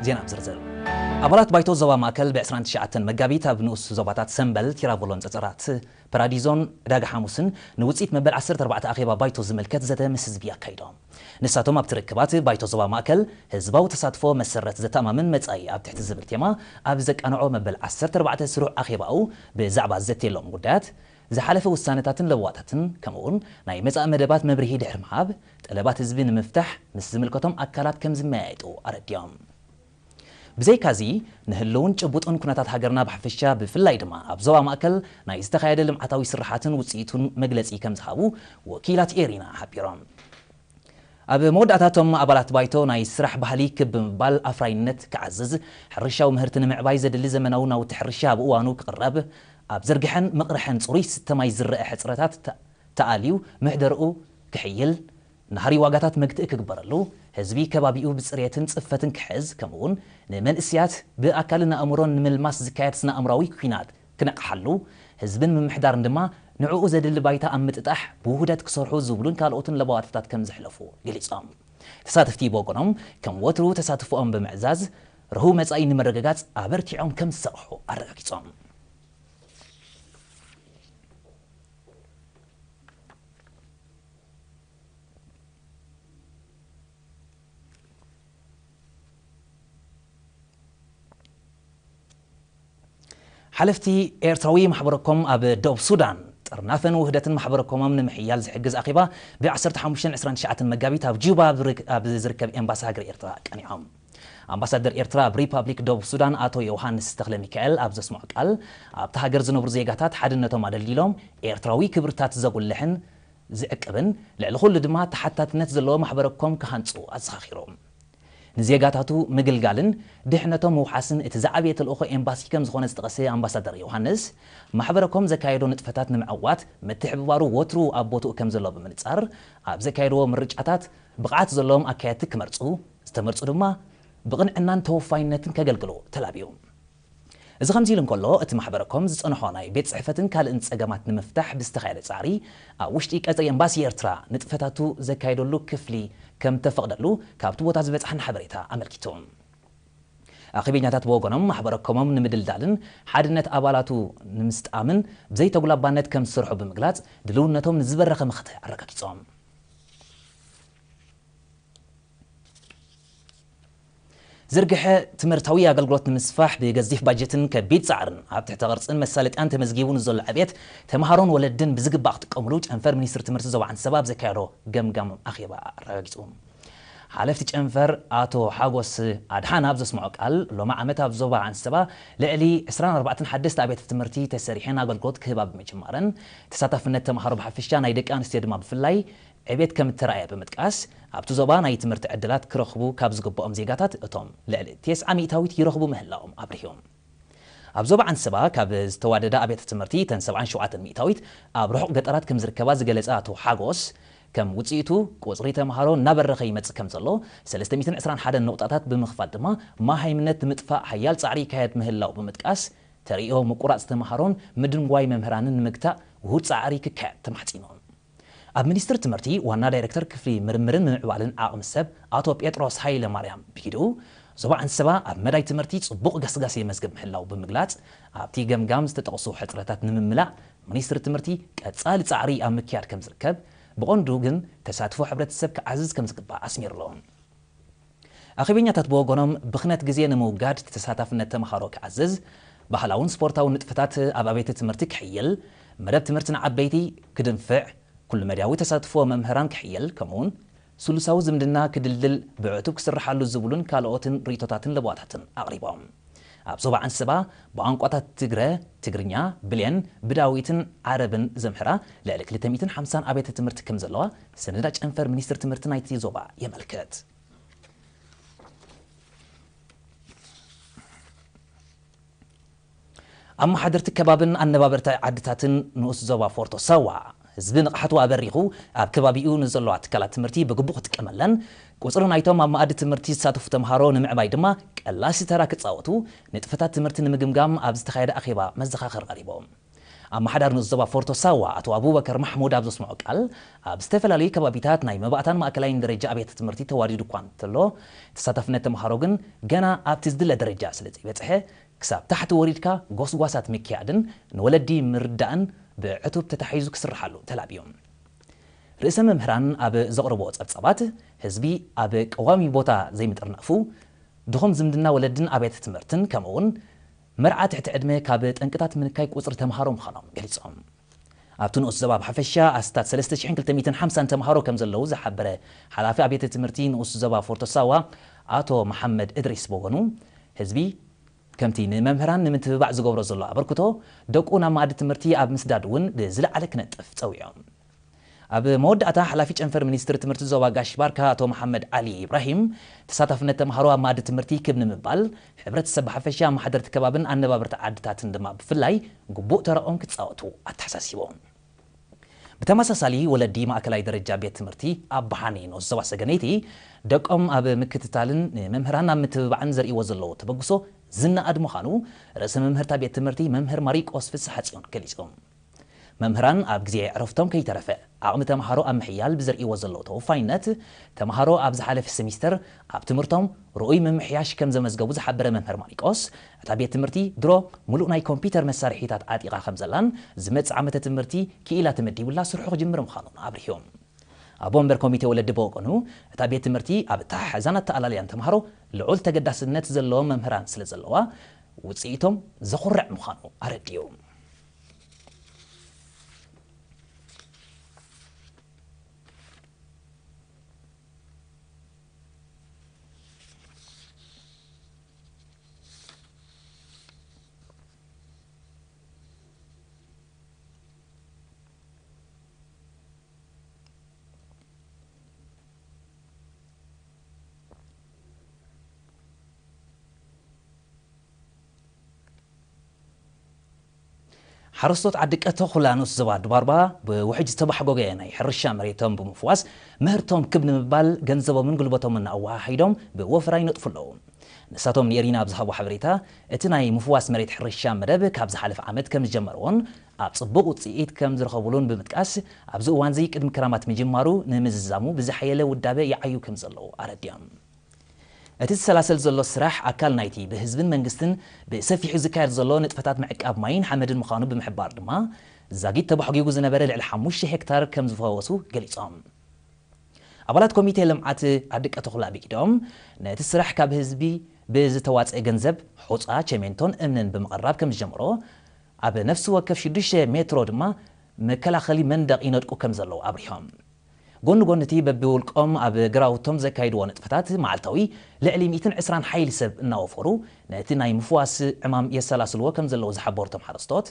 ዜና ብዝርዝር። ኣባላት ባይቶ ዞባ ማእከል ብ ዕስራን ትሽዓተን መጋቢት ኣብ ንኡስ ዞባታት ሰምበል፣ ቲራቮሎን ጸጸራት ፓራዲዞን ዕዳጋ ሓሙስን ንውጽኢት መበል ዓሰርተ ኣርባዕተ ኣኼባ ባይቶ ዝምልከት ዘተ ምስ ህዝቢ ኣካይዶም። ንሳቶም ኣብቲ ርክባት፣ ባይቶ ዞባ ማእከል ህዝባዊ ተሳትፎ መሰረት ዘተኣማምን መጻኢ ኣብ ትሕቲ ዝብል ቴማ ኣብ ዘቃንዖ መበል ዓሰርተ ኣርባዕተ ስሩዕ ኣኼባኡ ብዛዕባ ዘትየሎም ጉዳያት፣ ዝሓለፈ ውሳነታትን ለበዋታትን፣ ከምኡውን ናይ መጻኢ መደባት መብርሂ ድሕሪ ምሃብ፣ ጠለባት ህዝቢ ንምፍታሕ ምስ ዝምልከቶም ኣካላት ከም ዝመያየጡ ኣረዲኦም። ብዘይካዚ፣ ንህልውን ጭቡጥን ኩነታት ሃገርና ብሓፈሻ፣ ብፍላይ ድማ ኣብ ዞባ ማእከል ናይ ዝተኻየደ ልምዓታዊ ስርሓትን ውጽኢቱን መግለጺ ከም ዝሃቡ ወኪላት ኤሪና ሓቢሮም። ኣብ መወዳእታ፣ እቶም ኣባላት ባይቶ ናይ ስራሕ ባህሊ ክብ ብምባል ኣፍራይነት ክዓዝዝ፣ ሕርሻዊ ምህርቲ ንምዕባይ ዘድሊ ዘመናዊ ናውቲ ሕርሻ ኣብ እዋኑ ክቕረብ፣ ኣብ ዝርግሐን ምቕርሐን ጽሩይ ስተ ማይ ዝረአ ሕጽረታት ተ-፣ ተኣልዩ ምሕደርኡ ክሕይል፣ ናህሪ ዋጋታት መግትኢ ክግበረሉ፣ ህዝቢ ከባቢኡ ብጽሬትን ጽፈትን ክሕዝ፣ ከምኡውን ንመንእስያት ብኣካልን ኣእምሮን ንምልማስ ዝካየድ ስነ ኣእምራዊ ኲናት ክነቕሓሉ፣ ህዝብን ምምሕዳርን ድማ ንዕኡ ዘድሊ ባይታ ኣብ ምጥጣሕ ብውህደት ክሰርሑ ዝብሉን ካልኦትን ለበዋታታት ከም ዘሕለፉ ገሊጾም። ተሳተፍቲ ብወገኖም፣ ከም ወትሩ ተሳትፎኦም ብምዕዛዝ፣ ርሁው መጻኢ ንምርግጋጽ ኣበርቲዖም ከም ዝሰርሑ ኣረጋጊጾም። ሓለፍቲ ኤርትራዊ ማሕበረኮም ኣብ ደቡብ ሱዳን፣ ጥርናፈን ውህደትን ማሕበረኮሞም ንምሕያል ዝሕግዝ ኣኼባ ብ ዓሰርተ ሓሙሽተን ዕስራን ትሽዓተን መጋቢት ኣብ ጁባ ኣብ ዝርክ-፣ ኣብ ዝርከብ ኤምባሲ ሃገር ኤርትራ ቀኒዖም። ኣምባሳደር ኤርትራ ኣብ ሪፓብሊክ ደቡብ ሱዳን ኣቶ ዮሃንስ ተኽለ ሚካኤል ኣብ ዘስምዖ ቃል፣ ኣብታ ሃገር ዝነብሩ ዜጋታት ሓድነቶም ኣደልዲሎም፣ ኤርትራዊ ክብርታት ዘጉልሕን ዝዕቅብን፣ ልዕሊ ኩሉ ድማ ተሓታትነት ዘለዎ ማሕበረኮም ክሃንጹ ኣዘኻኺሩ። ንዜጋታቱ ምግልጋልን ድሕነቶም ምውሓስን እቲ ዝዓበየ ተልእኾ ኤምባሲ ከም ዝኾነ ዝጠቐሰ ኣምባሳደር ዮሃንስ፣ ማሕበረኮም ዘካየዶ ንጥፈታት ንምዕዋት ምትሕብባሩ ወትሩ ኣብ ቦትኡ ከም ዘሎ ብምንጻር፣ ኣብ ዘካየድዎ ምርጫታት ብቕዓት ዘለዎም ኣካየድቲ ክመርጹ፣ ዝተመርጹ ድማ ብቕንዕናን ተወፋይነትን ከገልግሉ ተላብዩ። እዚ ከምዚ ኢሉ እንከሎ፣ እቲ ማሕበረኮም ዝጸንሖ ናይ ቤት ጽሕፈትን ካልእን ጸገማት ንምፍታሕ ብዝተኻየደ ጻዕሪ፣ ኣብ ውሽጢ ቀጽሪ ኤምባሲ ኤርትራ ንጥፈታቱ ዘካየደሉ ክፍሊ ከም ተፈቕደሉ ካብቲ ቦታ ዝበጽሓና ሓበሬታ ኣመልኪቱ። ኣኼበኛታት ብወገኖም፣ ማሕበረኮሞም ንምድልዳልን ሓድነት ኣባላቱ ንምስጣምን ብዘይተጉላባነት ከም ዝሰርሑ ብምግላጽ፣ ድልውነቶም ንዝበረኸ መኸተ ኣረጋጊጾም። ዝርግሐ ትምህርታዊ ኣገልግሎት ንምስፋሕ ብገዚፍ ባጀትን ከቢድ ጻዕርን ኣብ ትሕቲ ቅርጽን መሳለጥያን ተመዝጊቡ ንዘሎ ዕብየት ተምሃሮን ወለድን ብዝግባእ ክጥቀምሉ ጨንፈር ሚኒስትሪ ትምህርቲ ዞባ ዓንሰባ ኣብ ዘካየዶ ገምጋም ኣኼባ ኣረጋጊጹ። ሓለፍቲ ጨንፈር ኣቶ ሓጎስ ኣድሓን ኣብ ዘስምዖ ቃል፣ ሎሚ ዓመት ኣብ ዞባ ዓንሰባ ልዕሊ ዕስራን ኣርባዕተን ሓደስቲ ኣብያተ ትምህርቲ ተሰሪሐን ኣገልግሎት ክህባ ብምጅማረን፣ ተሳታፍነት ተምሃሮ ብሓፈሻ ናይ ደቂ ኣንስትዮ ድማ ብፍላይ ዕቤት ከም እተራእየ ብምጥቃስ፣ ኣብቲ ዞባ ናይ ትምህርቲ ዕድላት ክረኽቡ ካብ ዝግብኦም ዜጋታት እቶም ልዕሊ ተስዓ ሚእታዊት ይረኽቡ ምህላዎም ኣብሪሁ። ኣብ ዞባ ዓንሰባ ካብ ዝተዋደዳ ኣብያተ ትምህርቲ እተን ሰብዓን ሸውዓተን ሚእታዊት ኣብ ርሑቕ ገጠራት ከም ዝርከባ ዝገለጸ ኣቶ ሓጎስ፣ ከም ውጽኢቱ ቁጽሪ ተምሃሮ እናበረኸ ይመጽእ ከም ዘሎ፣ ሰለስተ ሚእትን ዕስራን ሓደን ነቑጣታት ብምኽፋል ድማ መሃይምነት ንምጥፋእ ሓያል ጻዕሪ ይካየድ ምህላው ብምጥቃስ፣ ተርእዮ ምቁራጽ ተምሃሮን ምድንጓይ መምህራንን ንምግታእ ውሁድ ጻዕሪ ክካየድ ተማሕጺኑ። ኣብ ሚኒስትሪ ትምህርቲ ዋና ዳይሬክተር ክፍሊ ምርምርን ምምዕባልን ዓቕሚ ሰብ ኣቶ ጴጥሮስ ሃይለ ማርያም ብግድኡ፣ ዞባ ዓንሰባ ኣብ መዳይ ትምህርቲ ጽቡቕ ገስጋስ የመዝግብ ምህላው ብምግላጽ፣ ኣብቲ ገምጋም ዝተጠቕሱ ሕጽረታት ንምምላእ ሚኒስትሪ ትምህርቲ ቀጻሊ ጻዕሪ ኣብ ምክያድ ከም ዝርከብ፣ ብቐንዱ ግን ተሳትፎ ሕብረተሰብ ክዓዝዝ ከም ዝግባእ ኣስሚሩሉ። ኣኼበኛታት ብወገኖም፣ ብኽነት ግዜ ንምውጋድ ተሳታፍነት ተምሃሮ ክዓዝዝ፣ ባህላውን ስፖርታውን ንጥፈታት ኣብ ኣብያተ ትምህርቲ ክሕይል፣ መደብ ትምህርቲ ንዓበይቲ ክድንፍዕ፣ ኩሉ መዳያዊ ተሳትፎ መምህራን ክሕይል፣ ከምኡውን ስሉሳዊ ዝምድና ክድልድል ብዕቱብ ክስርሓሉ ዝብሉን ካልኦትን ርእይቶታትን ለበዋታትን ኣቕሪቦም። ኣብ ዞባ ዓንሰባ ብቋንቋታት ትግረ፣ ትግርኛ፣ ብሌን፣ ብዳዊትን ዓረብን ዘምህራ ልዕሊ ክልተ ሚእትን ሓምሳን ኣብያተ ትምህርቲ ከም ዘለዋ ሰነዳ ጨንፈር ሚኒስትሪ ትምህርቲ ናይቲ ዞባ የመልክት። ኣመሓደርቲ ከባብን ኣነባበርቲ ዓድታትን ንኡስ ዞባ ፎርቶ ሳዋ፣ ህዝቢ ንቕሓቱ ኣበሪኹ ኣብ ከባቢኡ ንዘለዋ ትካላት ትምህርቲ ብግቡእ ክጥቀመለን፣ ቁጽሪ ናይቶም ኣብ መኣዲ ትምህርቲ ዝሳተፉ ተምሃሮ ንምዕባይ ድማ ቀላሲ ተራ ክጻወቱ፣ ንጥፈታት ትምህርቲ ንምግምጋም ኣብ ዝተኻየደ ኣኼባ መዘኻኸሪ ቀሪቦም። ኣመሓዳሪ ንኡስ ዞባ ፎርቶ ሳዋ ኣቶ ኣቡበከር ማሕሙድ ኣብ ዘስምዖ ቃል፣ ኣብ ዝተፈላለዩ ከባቢታት ናይ መባእታን ማእከላይን ደረጃ ኣብያተ ትምህርቲ ተዋዲዱ እኳ እንተሎ፣ ተሳታፍነት ተምሃሮ ግን ገና ኣብቲ ዝድለ ደረጃ ስለ ዘይበጽሐ፣ ክሳብ ታሕቲ ወሪድካ ጎስጓሳት ምክያድን ንወለዲ ምርዳእን ብዕቱብ ተታሒዙ ክስርሓሉ ተላብዩ። ርእሰ መምህራን ኣብ ዘቕረብዎ ጸብጻባት፣ ህዝቢ ኣብ ቀዋሚ ቦታ ዘይምጥርናፉ፣ ድኹም ዝምድና ወለድን ኣብያተ ትምህርትን፣ ከምኡ'ውን መርዓ ትሕቲ ዕድመ ካብ ጠንቅታት ምንካይ ቁጽሪ ተምሃሮ ምዃኖም ገሊጾም። ኣብቲ ንኡስ ዞባ ብሓፈሻ ኣስታት ሰለስተ ሽሕን ክልተ ሚእትን ሓምሳን ተምሃሮ ከም ዘለዉ ዝሓበረ ሓላፊ ኣብያተ ትምህርቲ ንኡስ ዞባ ፎርቶ ሳዋ ኣቶ መሓመድ እድሪስ ብወገኑ፣ ህዝቢ ከምቲ ንመምህራን ንምትብባዕ ዝገብሮ ዘሎ ኣበርክቶ፣ ደቁ ናብ መኣዲ ትምህርቲ ኣብ ምስዳድ እውን ብዝለዓለ ክነጥፍ ጸዊዖም። ኣብ መወዳእታ፣ ሓላፊ ጨንፈር ሚኒስትሪ ትምህርቲ ዞባ ጋሽ ባርካ ኣቶ መሓመድ ዓሊ ኢብራሂም፣ ተሳታፍነት ተምሃሮ ኣብ መኣዲ ትምህርቲ ክብ ንምባል፣ ሕብረተሰብ ብሓፈሻ፣ ኣመሓደርቲ ከባብን ኣነባበርቲ ዓድታትን ድማ ብፍላይ ግቡእ ተራኦም ክጻወቱ ኣተሓሳሲቦም። ብተመሳሳሊ፣ ወለዲ ማእከላይ ደረጃ ቤት ትምህርቲ ኣብ ብሓኔ ንኡስ ዞባ ሰገነይቲ፣ ደቆም ኣብ ምክትታልን ንመምህራን ኣብ ምትብባዕን ዘርእይዎ ዘለዉ ተበግሶ ዝነኣድ ምዃኑ ርእሰ መምህርታ ቤት ትምህርቲ መምህር ማሪቆስ ፍስሓጽዮን ገሊጹ። መምህራን ኣብ ግዜ ዕረፍቶም ከይተረፈ ዓቕሚ ተምሃሮ ኣብ ምሕያል ብዘርእይዎ ዘለዉ ተወፋይነት፣ ተምሃሮ ኣብ ዝሓለፈ ሰሚስተር ኣብ ትምህርቶም ርኡይ ምምሕያሽ ከም ዘመዝገቡ ዝሓበረ መምህር ማሪቆስ፣ እታ ቤት ትምህርቲ ድሮ ምሉእ ናይ ኮምፒውተር መሳርሒታት ዓጢቓ ከም ዘላን ዝመጽእ ዓመተ ትምህርቲ ክኢላ ተመዲቡላ ስርሑ ክጅምር ምዃኑን ኣብሪሁ። ኣቦ ወንበር ኮሚቴ ወለዲ ብወገኑ፣ እታ ቤት ትምህርቲ ኣብ ኣተሓሕዛን ኣተኣላልያን ተምሃሮ ልዑል ተገዳስነት ዘለዎም መምህራን ስለ ዘለዋ፣ ውጽኢቶም ዘኹርዕ ምዃኑ ኣረዲኡ። ሓረስቶት ዓዲ ቀተኹላ ንኡስ ዞባ ድባርባ ብውሕጅ ዝተባሕጎገ ናይ ሕርሻ መሬቶም ብምፍዋስ ምህርቶም ክብ ንምባል ገንዘቦምን ጉልበቶምን ኣወሃሂዶም ብወፈራ ይነጥፉ ኣለዉ። ንሳቶም ንኤሪና ኣብ ዝሃቦ ሓበሬታ፣ እቲ ናይ ምፍዋስ መሬት ሕርሻ መደብ ካብ ዝሓለፈ ዓመት ከም ዝጀመርዎን ኣብ ጽቡቕ ውጽኢት ከም ዝረኸብሉን ብምጥቃስ፣ ኣብዚ እዋንዚ ቅድሚ ክራማት ምጅማሩ ንምዝዛሙ ብዝሓየለ ውዳበ ይዓዩ ከም ዘለዉ ኣረዲኦም። እቲ ዝሰላሰል ዘሎ ስራሕ ኣካል ናይቲ ብህዝብን መንግስትን ብሰፊሑ ዝካየድ ዘሎ ንጥፈታት ምዕቃብ ማይን ሓመድን ምዃኑ ብምሕባር ድማ፣ ዛጊት ተባሕጒጉ ዝነበረ ልዕሊ ሓሙሽተ ሄክታር ከም ዝፈወሱ ገሊጾም። ኣባላት ኮሚቴ ልምዓት ዓዲ ቀተኹላ ብኢዶም፣ ነቲ ስራሕ ካብ ህዝቢ ብዝተዋጽአ ገንዘብ ሑጻ፣ ቸሜንቶን እምንን ብምቕራብ ከም ዝጀምሮ፣ ኣብ ነፍሲ ወከፍ ሽዱሽተ ሜትሮ ድማ መከላኸሊ መንደቕ ይነድቁ ከም ዘለዉ ኣብሪሆም። ጎኒ ጎኒ እቲ በብውልቆም ኣብ ግራውቶም ዘካይድዎ ንጥፈታት፣ መዓልታዊ ልዕሊ ሚእትን ዕስራን ሓይሊ ሰብ እናወፈሩ ነቲ ናይ ምፍዋስ ዕማም የሰላስልዎ ከም ዘለዉ ዝሓበሩ እቶም ሓረስቶት፣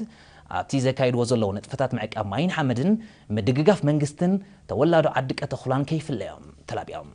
ኣብቲ ዘካይድዎ ዘለዉ ንጥፈታት ምዕቃብ ማይን ሓመድን ምድግጋፍ መንግስትን ተወላዶ ዓዲ ቀተኹላን ከይፍለዮም ተላቢዮም።